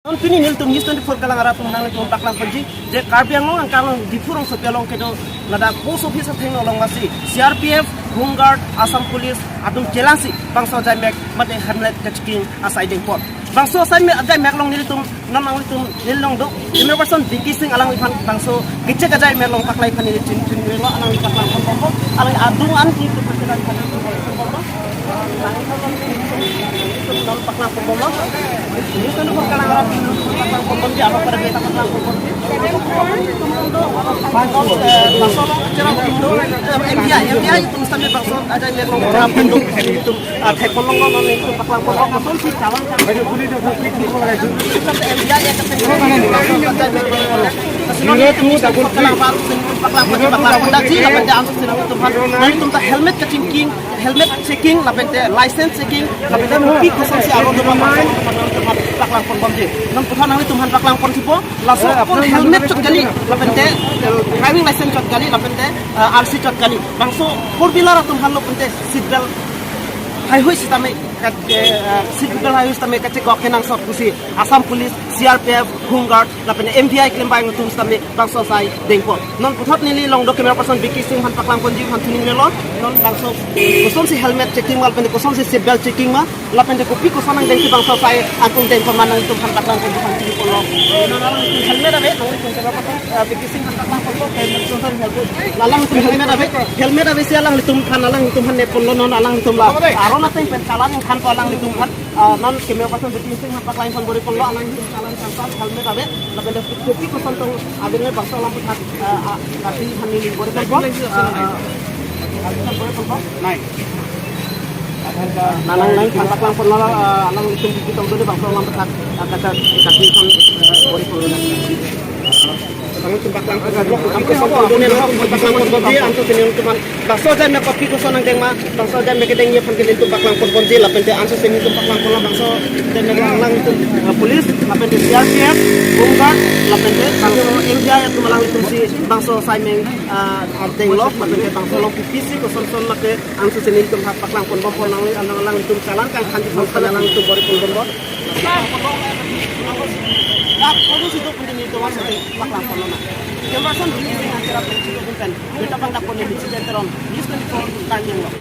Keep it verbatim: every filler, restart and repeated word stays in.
Non pini nelitum News twenty-four kelang arat atum nanglitum paklang ponji, je Karbi Anglong angkang along Diphu rongsopi along kedo ladak post office athengno along masi C R P F, Home Guard, Assam Police atum chelangsi bangso ajaimek mate helmet kachecking asai dengpon. Bangso asai me-, ajaimek along nelitum, non nanglitum neli along do camera person Vicky Singh alangliphan bangso kechek ajaimek along paklai aphan neli chin chin lo, alangliphan paklangpon bomlo, alang adung an ki tu paklai aphan nelitum bomlo. Paklang pon bomlo. News twenty-four kelang arat atum paklang pon bomji, apa pada kita paklang pon bomji. Bangso, eh, bangso along cherap pon do, eh, M D I, M D I atum sitame bangso ajaimek along cherap pon do, atum, ah, thek pon longlo, non nelitum paklang pon bomlo, kosonsi chalon kan. M D I ya kosonsi ajaimek along. Kasi non nelitum paklang pon, paklang pon, paklang pon, paklang pon, dak ji, lapen dak ansose nelitum aphan, nelitum ta helmet kachecking, helmet checking, lapente license checking, lapente kopi kosonsi aro do ma, paklang pon bomji. Non puthot nanglitum aphan paklang pon thipo, laso kon helmet chot kali, lapente, eh, driving license chot kali, lapente, eh, R C chot kali. Bangso four wheeler atum aphan lo pente seat belt, haihui sitame kat, eh, seat belt haihui sitame kachekok kenangsot pusi Assam Police, C R P F, Home Guard, lapente M V I klem abang atum sitame bangso asai dengpon. Non puthot neli along do camera person Vicky Singh aphan paklang ponji aphan thuning lelo. Non bangso kosonsi helmet checking ma, lapente kosonsi seat belt checking ma, lapente kopi koson nangdengsi bangso asai angkung dengpon ma, nanglitum aphan paklang ponji aphan thuning lelo. Non alanglitum helmet ave, nanglitum camera person, eh, Vicky Singh aphan paklang ponlo, helmet koson helmet. Alangtum helmet ave, helmet ave si alanglitum aphan, alanglitum aphan nepponlo, non alanglitum la aron ateng pen chalon ingthanpo alanglitum aphan. Ah, non camera person Vicky Singh aphan paklang pon bor-i ponlo, alanglitum chalon ingthan, helmet ave, lapente kopi koson tong ave, bangso alam aphuthak, ah, ah, kati aphan neli bor-i ponpo. Ah, ah, bor-i ponpo. Nai. Nanglitum aphan paklang ponlo, ah, alanglitum kopi tong do bangso alam aphuthak, ah, kata kati aphan, ah, bor-i ponlo. Nanglitum paklang pon, paklang pon, paklang pon bomji, ansose nelitum aphan bangso ajaimek kopi koson nangdeng ma, bangso ajaimek kedengji aphan ke nelitum paklang pon bomji, lapente ansose nelitum paklang ponlo, bangso ajaimek alanglitum, eh, police, lapente C R P F, Home Guard, lapente bangso M V I atum alanglitumsi bangso asai meng, ah, denglo, lapente bangso along kopisi koson son ma ke ansose nelitum aphan paklang pon bompo, nangli alang alanglitum chalon kangthanji aphan alanglitum bor-i pon bompo. Dak kodu situ penting itu maksudnya paklang ponlo na. Camera person Vicky Singh acara penting itu pen. Berita pangdak pon yang diceritakan News twenty-four Karbi Anglong.